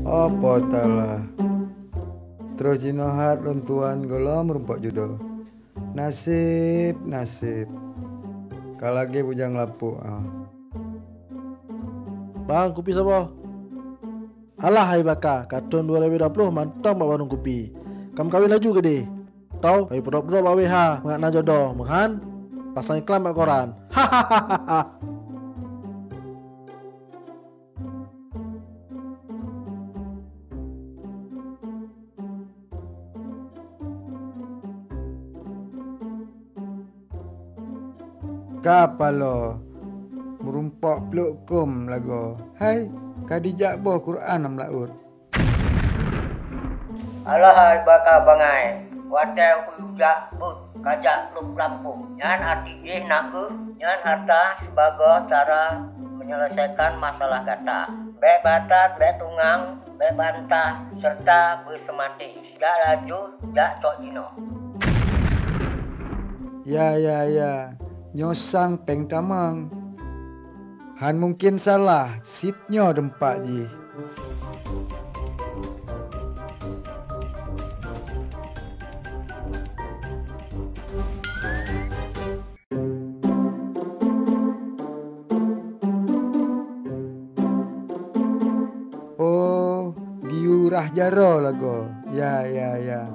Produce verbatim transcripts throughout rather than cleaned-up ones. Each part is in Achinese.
Oh, Po Taala. Troh jinoe hat lôn tuan gohlom meurumpok judoe. Naseb, naseb. Ka lagée bujang lapôk, ah. Bang, kupi saboh. Alah, hai Baka, ka thon dua ribu dua puluh mantong bak warông kupi. Ka meukawen laju keudeh. Tau, kayu pudok-pudok bak W H, mangat na jodoh, meuhan pasang iklan bak koran. Ka paloe, meurumpok pluk kôm lagoe. Hai, ka dijak boh Quran lam laôt. Alah hai Baka bangai, watée ujak buet kajak lôb lampôh. Nyan arti jih nakeuh, nyan harta sibagoe cara menyelesaikan masalah gata. Bék batat, bék tungang, bék bantah, seureuta beuseumaté. Jak laju, jak cok jinoe. Ya, ya, ya. Nyoe sang péng tamong. Han mungken salah, cit nyoe teumpat jih. Oh, geuyue rhah jaroe lagoe. Ya, ya, ya.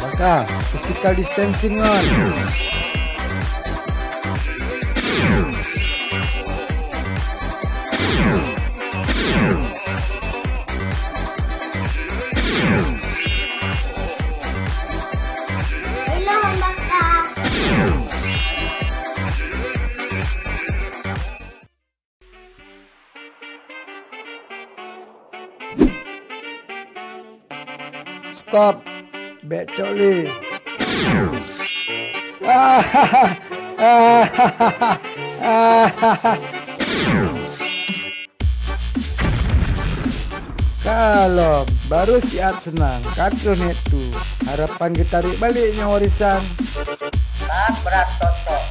Baka, physical distancing ngon. Stop! Bék cok lé! Kalom, baru siat seunang, ka troh niet tu. Harapan geutarék balek nyang warisan. That brat cocok.